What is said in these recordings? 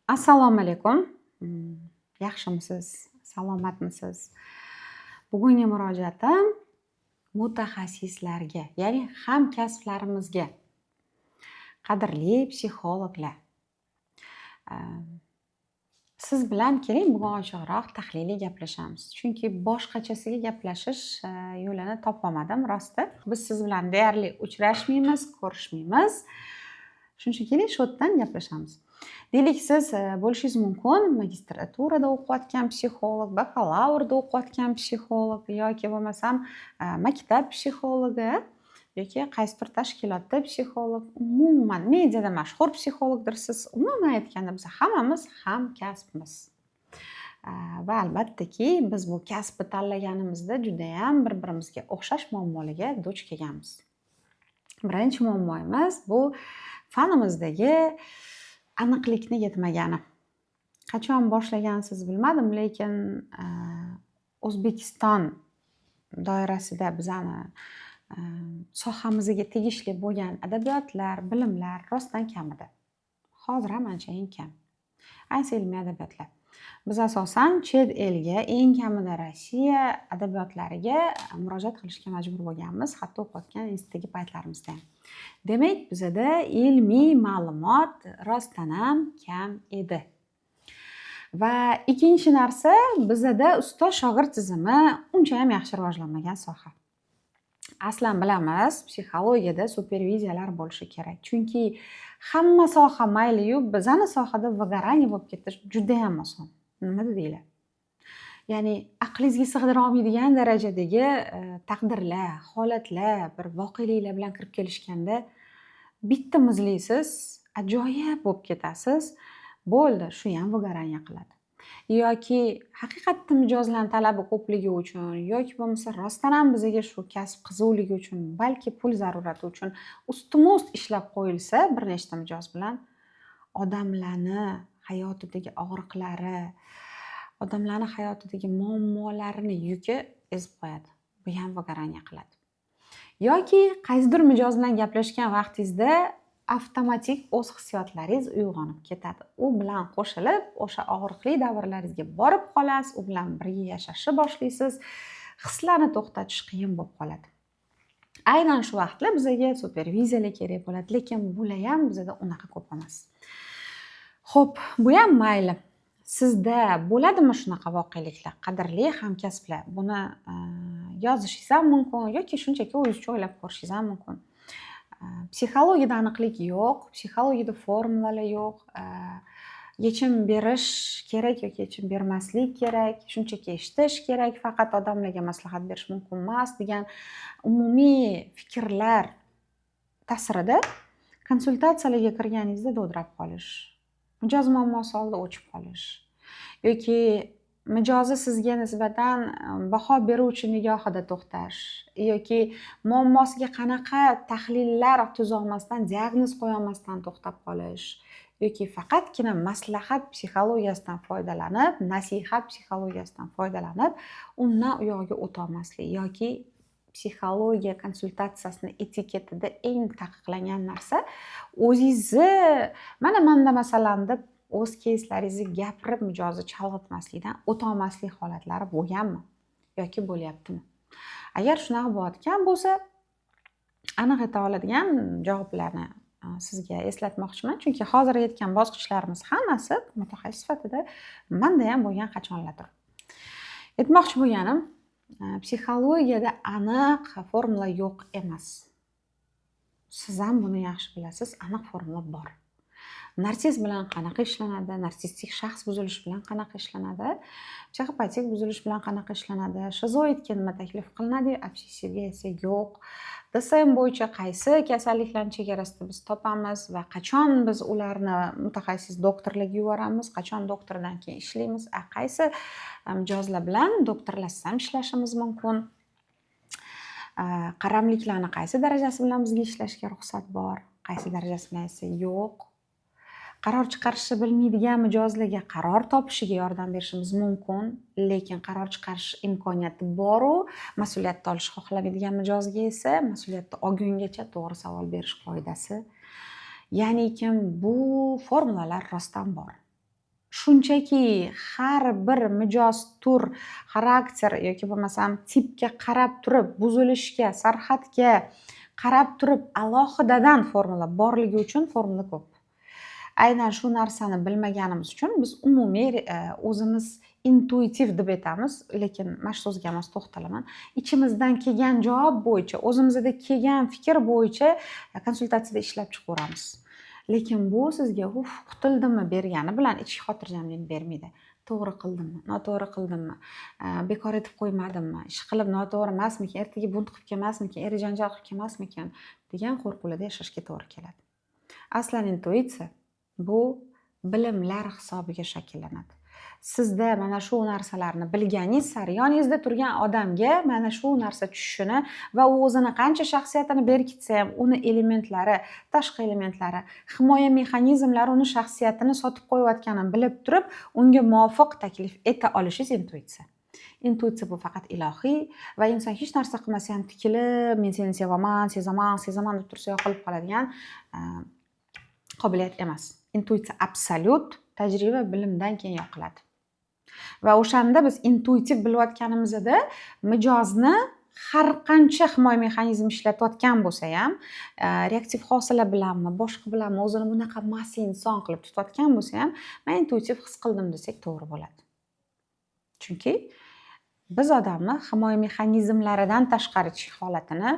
Assalomu alaykum. Yaxshimisiz? Salomatmisiz? Bugungi murojaatim mutaxassislarga, ya'ni hamkasblarimizga. Qadrli psixologlar. Siz bilan keling, bugun ochiqroq, tahliliy gaplashamiz. Chunki boshqachasiga gaplashish yo'lini topolmadim, rosti. Biz siz bilan deyarli uchrashmaymiz, ko'rishmaymiz. Shuning uchun keling, shu yerdan gaplashamiz. Deylik, siz bo'lishingiz mumkin magistraturada o'qiyotgan psixolog, bakalavrda o'qiyotgan psixolog yoki bo'lmasam maktab psixologi yoki qaysidir tashkilotda psixolog, umuman mediada mashhur psixologdirsiz. Umuman aytganda, biz hammamiz hamkasbmiz. Va albattaki, biz bu kasbni tanlaganimizda judayam bir-birimizga o'xshash muammolarga duch kelganmiz. Birinchi muammoimiz bu fanimizdagi aniqlikni yetmagani. Qachon boshlagansiz, bilmadim, lekin O'zbekiston doirasida bizani sohamizga tegishli bo'lgan adabiyotlar, bilimlar rostdan kam edi. Hozir ham anchayin kam. Ayniqsa ilmiy adabiyotlar. Biz asosan chet elga, eng kamida Rossiya adabiyotlariga murojaat qilishga majbur bo'lganmiz, hatto o'qiyotgan institutdagi paytlarimizda ham. Demak, bizada ilmiy ma'lumot rostdan ham kam edi. Va ikkinchi narsa, bizada ustoz shogird tizimi uncha ham yaxshi rivojlanmagan soha. Aslan bilamiz, psixologiyada superviziyalar bo'lishi kerak. Chunki hamma soha mayli-yu, bizani sohada выгорание bo'lib ketish judayam oson. Nima dedinglar? Ya'ni aqlingizga sig'dira olmaydigan darajadagi taqdirlar, holatlar, bir voqeliklar bilan kirib kelishganda bitta muzlaysiz, ajoyib bo'lib ketasiz. Bo'ldi, shu ham выгорание qiladi. Yoki haqiqatda mijozlarni talabi ko'pligi uchun yoki bo'lmasa rostdan ham bizga shu kasb qiziqligi uchun, balki pul zarurati uchun ustma ust ishlab qo'yilsa bir nechta mijoz bilan, odamlarni hayotidagi og'riqlari, odamlarni hayotidagi muammolarini yuki ezib qo'yadi. Bu ham выгорание qiladi. Yoki qaysidir mijoz bilan gaplashgan vaqtingizda avtomatik o'z hissiyotlaringiz uyg'onib ketadi. U bilan qo'shilib, o'sha og'riqli davrlaringizga borib qolasiz, u bilan birga yashashni boshlaysiz. Hislarni to'xtatish qiyin bo'lib qoladi. Aynan shu vaqtlar bizga superviziyalar kerak bo'ladi, lekin bular ham bizada unaqa ko'p emas. Xo'p, bu ham mayli. Sizda bo'ladimi shunaqa voqeliklar, qadrli hamkasblar? Buni yozishingiz ham mumkin yoki shunchaki o'zingizcha o'ylab ko'rishingiz ham mumkin. Psixologiyada aniqlik yo'q, psixologiyada formulalar yo'q. Yechim berish kerak yoki yechim bermaslik kerak, shunchaki eshitish kerak, faqat odamlarga maslahat berish mumkin emas degan umumiy fikrlar ta'sirida konsultatsiyalarga kirganingizda dovdirab qolish, mijoz muammosi oldida o'chib qolish yoki mijozi sizga nisbatan baho beruvchi nigohida to'xtash yoki muammosiga qanaqa tahlillar tuzolmasdan, diagnoz qo'yolmasdan to'xtab qolish yoki faqatgina maslahat psixologiyasidan foydalanib, nasihat psixologiyasidan foydalanib, undan u yog'iga o'tolmaslik yoki psixologiya konsultatsiyasini etiketida eng taqiqlangan narsa o'zingizni mana manda masalan deb o'z keyslaringizni gapirib mijozni chalg'itmaslikdan o'tolmaslik holatlari bo'lganmi yoki bo'lyaptimi? Agar shunaqa bo'layotgan bo'lsa, aniq ayta oladigan javoblarni sizga eslatmoqchiman, chunki hozir aytgan bosqichlarimiz hammasi mutaxassis sifatida manda ham bo'lgan qachonlardir. Aytmoqchi bo'lganim, psixologiyada aniq formula yo'q emas. Siz ham buni yaxshi bilasiz, aniq formula bor. Narsiz bilan qanaqa ishlanadi, narsistik shaxs buzilishi bilan qanaqa ishlanadi, psixopatik buzilish bilan qanaqa ishlanadi, shizoidga nima taklif qilinadi, obsessivga esa yo'q. DSM bo'yicha qaysi kasalliklarni chegarasida biz topamiz va qachon biz ularni mutaxassis doktorlarga yuboramiz, qachon doktordan keyin ishlaymiz, a qaysi mijozlar bilan doktorlarsiz ham ishlashimiz mumkin. Qaramliklarni qaysi darajasi bilan bizga ishlashga ruxsat bor, qaysi darajasi bilan esa yo'q. Qaror chiqarishni bilmaydigan mijozlarga qaror topishiga yordam berishimiz mumkin, lekin qaror chiqarish imkoniyati boru mas'uliyatni olishni xohlamaydigan mijozga esa mas'uliyatni olgungacha to'g'ri savol berish qoidasi. Ya'ni kim bu formulalar rostdan bor. Shunchaki har bir mijoz, tur, xarakter yoki bo'lmasam tipga qarab turib, buzilishga, sarhadga qarab turib alohidadan formula borligi uchun formula ko'p. Aynan shu narsani bilmaganimiz uchun biz umumiy o'zimiz intuitiv deb aytamiz, lekin mana shu so'zga emas, to'xtalaman. Ichimizdan kelgan javob bo'yicha, o'zimizda kelgan fikr bo'yicha konsultatsiyada ishlab chiqaveramiz. Lekin bu sizga "Uf, qutuldimmi" bergani bilan ichki xotirjamlikni bermaydi. To'g'ri qildimmi, noto'g'ri qildimmi, bekor etib qo'ymadimmi, ish qilib noto'g'ri emasmikin, ertaga bunt qilib kelmasmikin, eri janjal qilib kelmasmikin degan qo'rquvlarda yashashga to'g'ri keladi. Aslan intuitsiya bu bilimlar hisobiga shakllanadi. Sizda mana shu narsalarni bilganingiz sari yoningizda turgan odamga mana shu narsa tushishini va u o'zini qancha shaxsiyatini berkitsa ham, uni elementlari, tashqi elementlari, himoya mexanizmlari uni shaxsiyatini sotib qo'yayotganini bilib turib, unga muvofiq taklif eta olishingiz intuitsiya. Intuitsiya bu faqat ilohiy va inson hech narsa qilmasa ham tikilib, "Men seni sevaman, sezaman, sezaman" deb tursa, yoqilib qoladigan qobiliyat emas. Intuitsiya absolyut tajriba, bilimdan keyin yoqiladi va o'shanda biz intuitiv bilayotganimizda mijozni har qancha himoya mexanizmi ishlatayotgan bo'lsa ham, reaktiv hosila bilanmi, boshqa bilanmi, o'zini bunaqa emas inson qilib tutayotgan bo'lsa ham, "Man intuitiv his qildim" desak, to'g'ri bo'ladi. Chunki biz odamni himoya mexanizmlaridan tashqari ichki holatini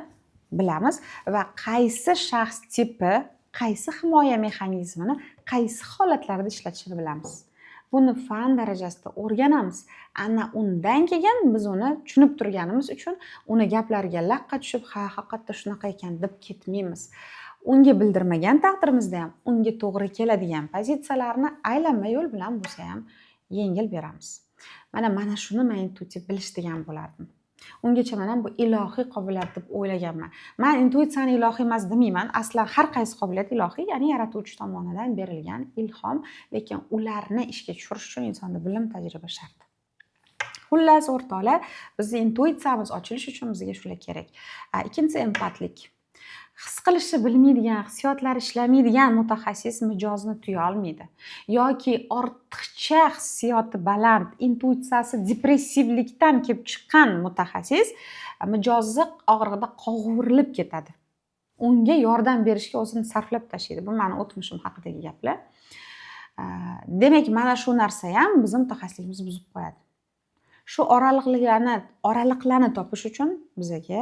bilamiz va qaysi shaxs tipi qaysi himoya mexanizmini qaysi holatlarda ishlatishini bilamiz. Buni fan darajasida o'rganamiz. Ana undan keyin biz uni tushunib turganimiz uchun uni gaplariga laqqa tushib, "Ha, haqiqatda shunaqa ekan" deb ketmaymiz. Unga bildirmagan taqdirimizda ham unga to'g'ri keladigan pozitsiyalarni aylanma yo'l bilan bo'lsa ham yengil beramiz. Mana shuni man intuitiv bilish degan bo'lardim. Ungacha man ham bu ilohiy qobiliyat deb o'ylaganman. Man intuitsiyani ilohiy emas demayman aslo. Har qaysi qobiliyat ilohiy, ya'ni yaratuvchi tomonidan berilgan ilhom, lekin ularni ishga tushirish uchun insonda bilim, tajriba shart. Xullas, o'rtoqlar, bizni intuitsiyamiz ochilishi uchun bizga shular kerak. Ikkinchisi empatlik. His qilishni bilmaydigan, hissiyotlari ishlamaydigan mutaxassis mijozni tuya olmaydi yoki ortiqcha hissiyoti baland, intuitsiyasi depressivlikdan kelib chiqqan mutaxassis mijozni og'rig'ida qovurilib ketadi, unga yordam berishga o'zini sarflab tashlaydi. Bu mani o'tmishim haqidagi gaplar. Demak, mana shu narsa ham bizni mutaxassisligimizni buzib qo'yadi. Shu oraliqlarni topish uchun bizaga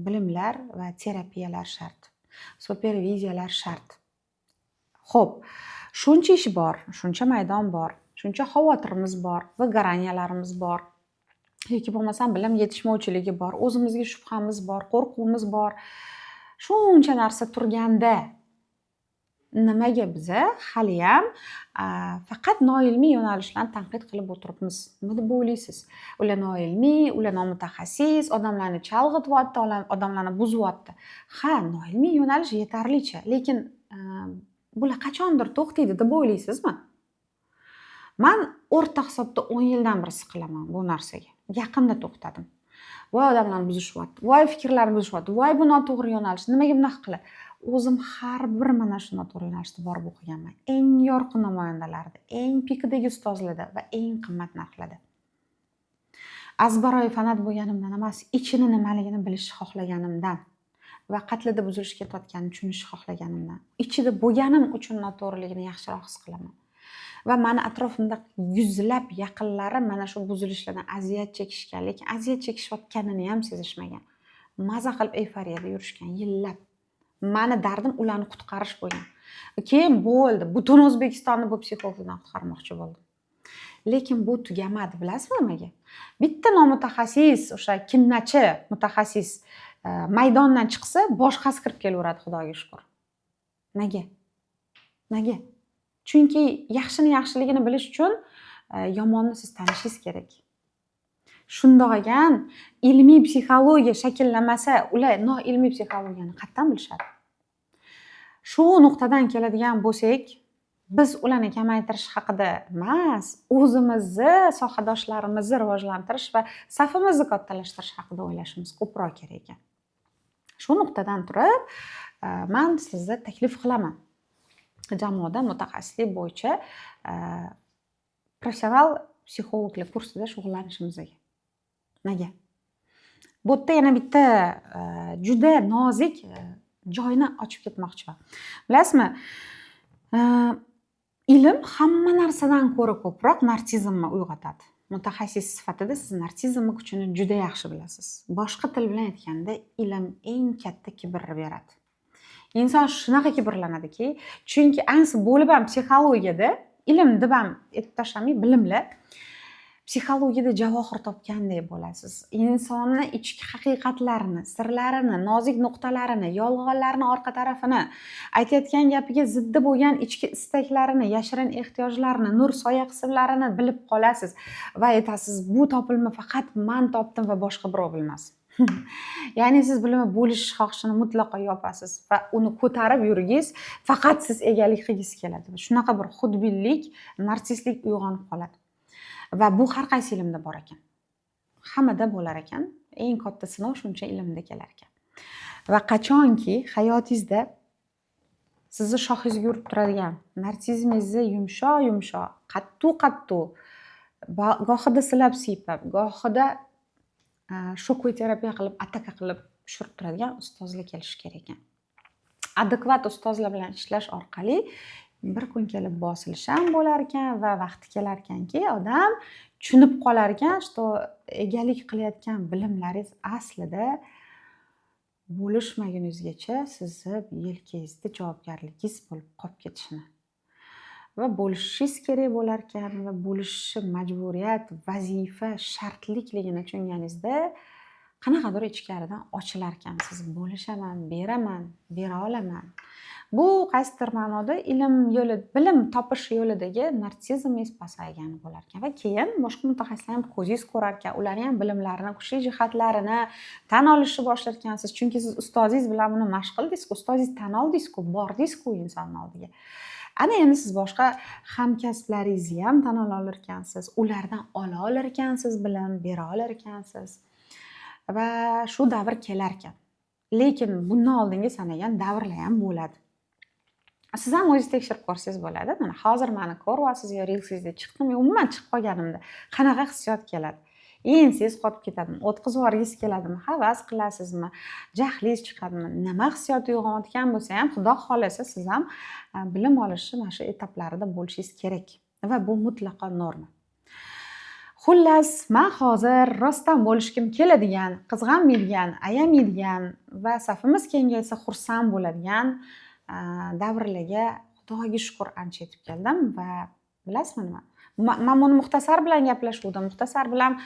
bilimlar va terapiyalar shart, superviziyalar shart. Ho'p, shuncha ish bor, shuncha maydon bor, shuncha xavotirimiz bor, выгорания larimiz bor yoki bo'lmasam bilim yetishmovchiligi bor, o'zimizga shubhamiz bor, qo'rquvimiz bor. Shuncha narsa turganda nimaga biza haliyam faqat noilmiy yo'nalishlarni tanqid qilib o'tiribmiz? Nima deb o'ylaysiz? Ular noilmiy, ular nomutaxassis, odamlarni chalg'ityapti, odamlarni buzyapti. Ha, noilmiy yo'nalish yetarlicha, lekin bular qachondir to'xtaydi deb o'ylaysizmi? Man o'rta hisobda 10 yildan beri siqilaman bu narsaga. Yaqinda to'xtadim. Voy, odamlarni buzishyapti, voy, fikrlarni buzishyapti, voy, bu noto'g'ri yo'nalish, nimaga bunaqa qiladi? O'zim har bir mana shu noto'g'ri yo'nalishda borib o'qiganman, eng yorqin namoyandalarda, eng pikidagi ustozlarda va eng qimmat narxlarda. Azbaroyi fanat bo'lganimdan emas, ichini nimaligini bilishni xohlaganimdan va qatlida buzilish ketayotganini tushunishni xohlaganimdan, ichida bo'lganim uchun noto'g'riligini yaxshiroq his qilaman. Va mani atrofimda yuzlab yaqinlarim mana shu buzilishlardan aziyat chekishgan, lekin aziyat chekishayotganini ham sezishmagan, maza qilib eyforiyada yurishgan yillab. Mani dardim ularni qutqarish bo'lgan. Keyin bo'ldi, butun O'zbekistonni bu psixologdan qutqarmoqchi bo'ldim, lekin bu tugamadi. Bilasizmi nimaga? Bitta nomutaxassis, o'sha kinnachi mutaxassis maydondan chiqsa, boshqasi kirib kelaveradi, xudoga shukur. Nega? Nega? Chunki yaxshini yaxshiligini bilish uchun yomonni siz tanishingiz kerak. Shundoq ekan, ilmiy psixologiya shakllanmasa, ular noilmiy psixologiyani qayerdan bilishadi? Shu nuqtadan keladigan bo'lsak, biz ularni kamaytirish haqida emas, o'zimizni sohadoshlarimizni rivojlantirish va safimizni kattalashtirish haqida o'ylashimiz ko'proq kerak ekan. Shu nuqtadan turib man sizni taklif qilaman. Jamoada mutaxassislik bo'yicha professional psixologlar kursida shug'ullanishimizga. Nega? Bu yerda yana bitta juda nozik joyni ochib ketmoqchiman. Bilasizmi, ilm hamma narsadan ko'ra ko'proq narsizmni uyg'otadi. Mutaxassis sifatida siz narsizmni kuchini juda yaxshi bilasiz. Boshqa til bilan aytganda, ilm eng katta kibrni beradi. Inson shunaqa kibrlanadiki, chunki ayniqsa bo'lib ham psixologiyada, ilm deb ham aytib tashlamay, bilimlar, psixologiyada javohir topgandek bo'lasiz. Insonni ichki haqiqatlarini, sirlarini, nozik nuqtalarini, yolg'onlarni orqa tarafini, aytayotgan gapiga ziddi bo'lgan ichki istaklarini, yashirin ehtiyojlarini, nur soya qismlarini bilib qolasiz va aytasiz: "Bu topilma faqat man topdim va boshqa birov bilmas". Ya'ni siz bilimi bo'lishish xohishini mutlaqo yopasiz va uni ko'tarib yurgingiz, faqat siz egalik qilgingiz keladi. Shunaqa bir xudbinlik, narsistlik uyg'onib qoladi va bu har qaysi ilmda bor ekan, hammada bo'lar ekan. Eng katta sinov shuncha ilmda kelar ekan. Va qachonki hayotingizda sizni shoxingizga urib turadigan narsizmingizni yumshoq yumshoq, qattiq qattiq, gohida silab siypab, gohida шоковый terapiya qilib, ataka qilib tushirib turadigan ustozlar kelishi kerak ekan. Adekvat ustozlar bilan ishlash orqali bir kun kelib bosilish ham bo'lar ekan va vaqti kelar ekanki, odam tushunib qolar ekan, что egalik qilayotgan bilimlaringiz aslida bo'lishmaguningizgacha sizni yelkangizda javobgarligingiz bo'lib qolib ketishini va bo'lishishingiz kerak bo'lar ekan va bo'lishishi majburiyat, vazifa, shartlikligini tushunganingizda qanaqadir ichkaridan ochilar ekansiz: bo'lishaman, beraman, bera olaman. Bu qaysidir ma'noda ilm yo'li, bilim topish yo'lidagi narsizmingiz pasaygani bo'lar ekan. Va keyin boshqa mutaxassislar ham ko'zingiz ko'rar ekan, ularni ham bilimlarini, kuchli jihatlarini tan olishni boshlar ekansiz, chunki siz ustozingiz bilan buni mashq qildingizku, ustozingiz tan oldingizku, bordingizku insonni oldiga. Ana endi siz boshqa hamkasblaringizni ham tan ola olar ekansiz, ulardan ola olar ekansiz, bilim bera olar ekansiz va shu davr kelar ekan. Lekin bundan oldingi sanagan davrlar ham bo'ladi. Siz ham o'zingiz tekshirib ko'rsangiz bo'ladi. Mana hozir mani ko'ryapsiz yo reelsingizda chiqdim yo umuman chiqib qolganimda qanaqa hissiyot keladi? Ensangiz qotib ketadimi, o'tkazib yuborgingiz keladimi, havas qilasizmi, jahlingiz chiqadimi? Nima hissiyot uyg'onayotgan bo'lsa ham, Xudo xohlasa, siz ham bilim olishni mana shu etaplarida bo'lishingiz kerak va bu mutlaqo norma. Xullas, man hozir rostdan bo'lishgim keladigan, qizg'anmaydigan, ayamaydigan va safimiz kengaysa xursand bo'ladigan davrlarga, Xudoga shukur, ancha yetib keldim. Va bilasizmi nima, man buni Muxtasar bilan gaplashuvdim, Muxtasar bilan,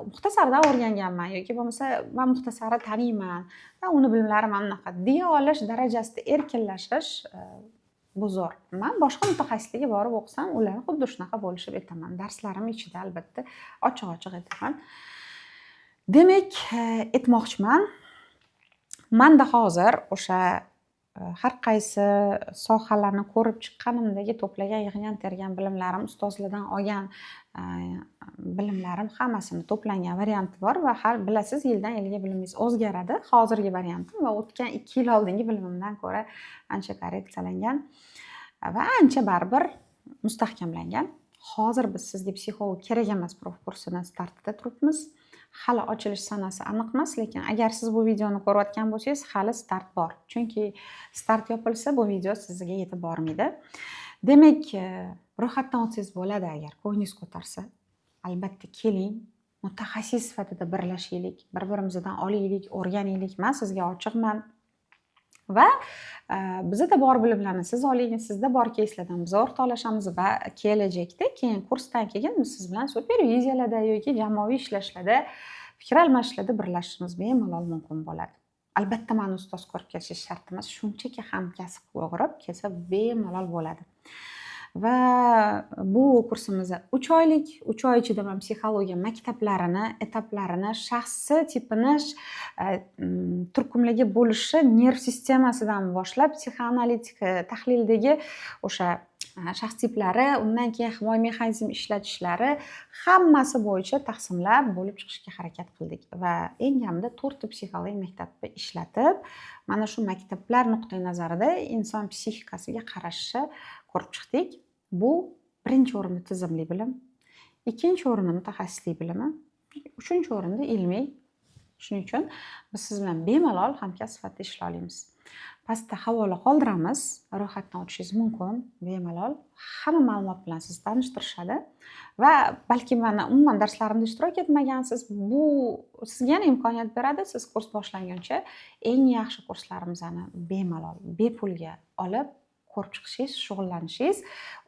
Muxtasardan o'rganganman yoki bo'lmasa man Muxtasarni taniyman va uni bilimlari mana bunaqa deya olish darajasida erkinlashish, bu zo'r. Man boshqa mutaxassislikka borib o'qisam, ular xuddi shunaqa bo'lishib aytaman darslarim ichida, albatta, ochiq ochiq aytaman. Demak, aytmoqchiman, manda hozir o'sha har qaysi sohalarni ko'rib chiqqanimdagi to'plagan, yig'gan tergan bilimlarim, ustozlardan olgan bilimlarim hammasini to'plangan varianti bor. Va har, bilasiz, yildan yilga bilimingiz o'zgaradi. Hozirgi variantim va o'tgan 2 yil oldingi bilimimdan ko'ra ancha korreksiyalangan va ancha baribir mustahkamlangan. Hozir biz "Sizga psixolog kerak emas" проф kursini startida turibmiz. Hali ochilish sanasi aniq emas, lekin agar siz bu videoni ko'rayotgan bo'lsangiz, hali start bor, chunki start yopilsa, bu video sizga yetib bormaydi. Demak, ro'yxatdan o'tsangiz bo'ladi. Agar ko'nglingiz ko'tarsa, albatta keling, mutaxassis sifatida birlashaylik, bir birimizdan olaylik, o'rganaylik. Man sizga ochiqman va bizada bor bilimlarni siz oling, sizda bor keyslardan biz o'rtoqlashamiz va kelajakda, keyin kursdan keyin biz siz bilan superviziyalarda yoki jamoaviy ishlashlarda, fikr almashishlarda birlashishimiz bemalol mumkin bo'ladi. Albatta, mani ustoz ko'rib kelishingiz shart emas, shunchaki hamkasb ko'rib kelsa bemalol bo'ladi. Va bu kursimiz 3 oylik. 3 oy ichida man psixologiya maktablarini, etaplarini, shaxsni tipini turkumlarga bo'lishi, nerv sistemasidan boshlab psixoanalitik tahlildagi o'sha Shaxs tiplari, undan keyin himoya mexanizmi ishlatishlari, hammasi bo'yicha taqsimlab, bo'lib chiqishga harakat qildik va eng kamida to'rtta psixologik maktabni ishlatib, mana shu maktablar nuqtai nazarida inson psixikasiga qarashni ko'rib chiqdik. Bu birinchi o'rinda tizimli bilim, ikkinchi o'rinda mutaxassislik bilimi, uchinchi o'rinda ilmiy. Shuning uchun biz siz bilan bemalol hamkasb sifatida ishlay olamiz. Pastda havola qoldiramiz, ro'yxatdan o'tishingiz mumkin bemalol. Hamma ma'lumot bilan sizni tanishtirishadi va balki mana umuman darslarimda ishtirok etmagansiz, bu sizga yana imkoniyat beradi: siz kurs boshlanguncha eng yaxshi kurslarimizni bemalol, bepulga olib ko'rib chiqishingiz, shug'ullanishingiz,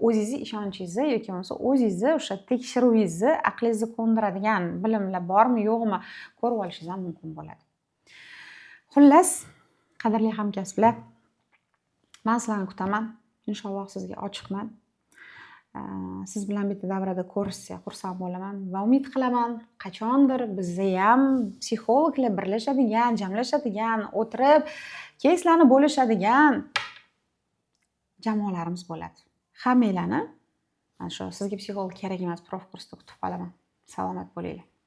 o'zingizni ishonchingizni yoki bo'lmasa o'zingizni o'sha tekshiruvingizni, aqlingizni ko'ndiradigan bilimlar bormi, yo'qmi, ko'rib olishingiz ham mumkin bo'ladi. Xullas, qadrli hamkasblar, man sizlarni kutaman, inshaalloh. Sizga ochiqman. Siz bilan bitta davrada ko'rishsa, xursand bo'laman va umid qilaman, qachondir bizzayam psixologlar birlashadigan, jamlashadigan, o'tirib keyslarni bo'lishadigan jamoalarimiz bo'ladi. Hammanglarni mana shu "Sizga psixolog kerak emas" проф kursda kutib qolaman. Salomat bo'linglar.